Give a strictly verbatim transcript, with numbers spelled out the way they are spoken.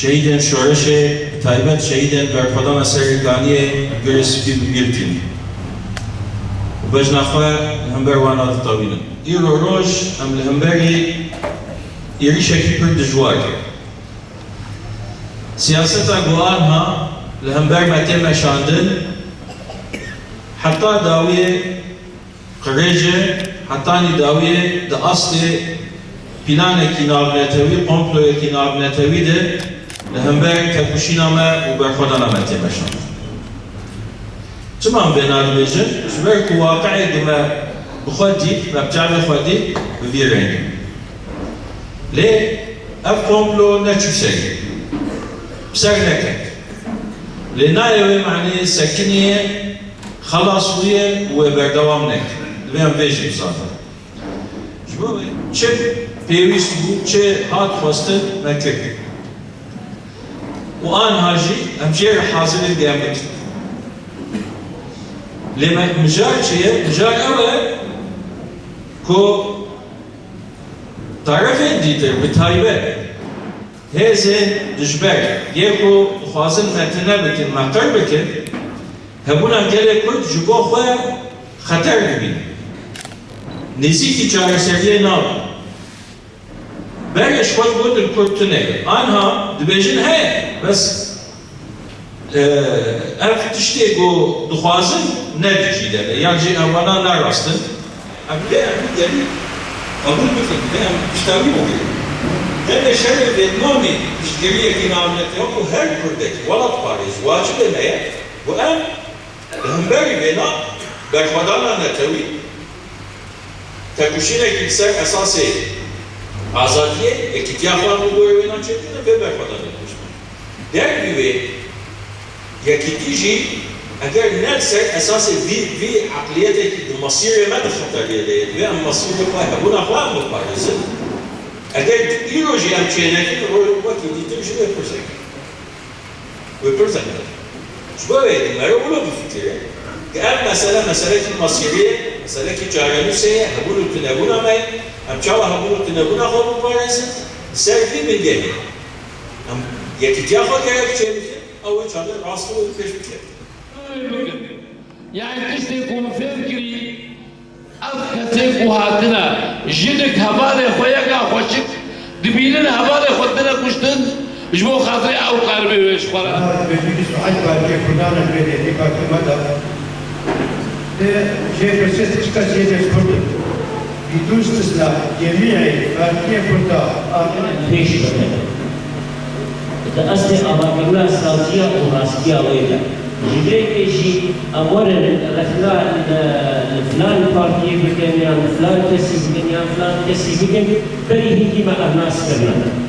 Şehîdên şoreşê, bi taybet şehîdên berxwedana Serê Kaniyê li Gurê Spî bi bîr tînin û bejna xwe li hember wana ditewînin. Îro roj em li hemberî êrîşekî pir dijwar. Siyaseta ku anha li hember me tê meşandin, heta dawiyê qirêj e, hetanî dawiyê di astê planekî navnetewî, komployekî navnetewî de li hember tepûşîna me û berxwedana me tê meşandin. Çima em vêna dibêjin? Ji ber ku waqi'ê ku me bi xwe dît, me bi çavê xwe dît, bi vî rengî. Lê ev komplo neçû serî. Bi ser neket. Lê nayê wê maneyê sekiniye, xelas bûye û wê berdewam neke. Divê em vê jî bizanin. Ji bo wê çi pêwîst bû, çi hat xwestin, me kir. Û anha jî em jê re hazir in ku em bikin. Lê me, mijar çi ye? Mijar ew e ku tarefên dîtir, bi taybet hêzên dijber, yê ku dixwazin me tune bikin, me qir bikin, hebûna gelê Kurd ji bo xwe xeter dibînin. Nêzîkî çareseriyê nabin. Berê ji xwe gotin Kurd tune ye. Anha dibêjin heye, bes, e, ev tiştê ku dixwazin ne di cî de ne, yan jî ewana ne rast in. Em vê em gelî qebûl bikin, vê em pişta wî bigirin. Tenê şerê vêdnamê piştgiriyekî navnetewî û her Kurdekî welatparêz wacibê me ye ku em li hemberî vêna berxwedana netewî, tekoşînekî li ser esasê azadiyê, yekîtiya xwe bi gorî wêna çêbikine, vê berxwedanê dibêjin. Dervî wê yekîtî jî eger ne li ser esasê vî, vî eqliyetekî di mesîrê me di xeteriyê de ye, divê em mesîrê xwe, hebûna xwe em biparêzin. Eger îro jî em çênekin, ro-, wekî dîtin jî wê pirsek. Wê pir zehmet e. Ji bo wê di mere wilo bifikire ku ev mesele, meselekî mesîrî ye, meselekî çarenûsê ye, hebûn û tunebûna me ye. Em çawa hebûn û tunebûna xwe biparêzin? Li ser vî bingehê em yekîtiya xwe gerek çêbikin, ew ê çaxê rast û pêş bikevin. Yanî tiştê ku min fêm kirî, Ev kesên ku hatine, jinik hevalê xwe yeka xweşik dibînin, hevalê xwe tine kuştin, ji bo xatirê ew karibê wê ji xwe re. Dibêjin bîst û heşt partiyê Kurdan e, divê di yekê partiyê me de. Lê jê pirsê çi kes yê dê Kurd in? Bidûn istisna, cemî partiyê Kurda hatine. Pêş bikin. Di astê avakirina saziya û rastiya wê de. Ji vê yekê jî em werin rexna li, li filan partiyê bikin, yan li filan kesî bikin, yan filan kesî bikin, berî hingî me ev nas kirine.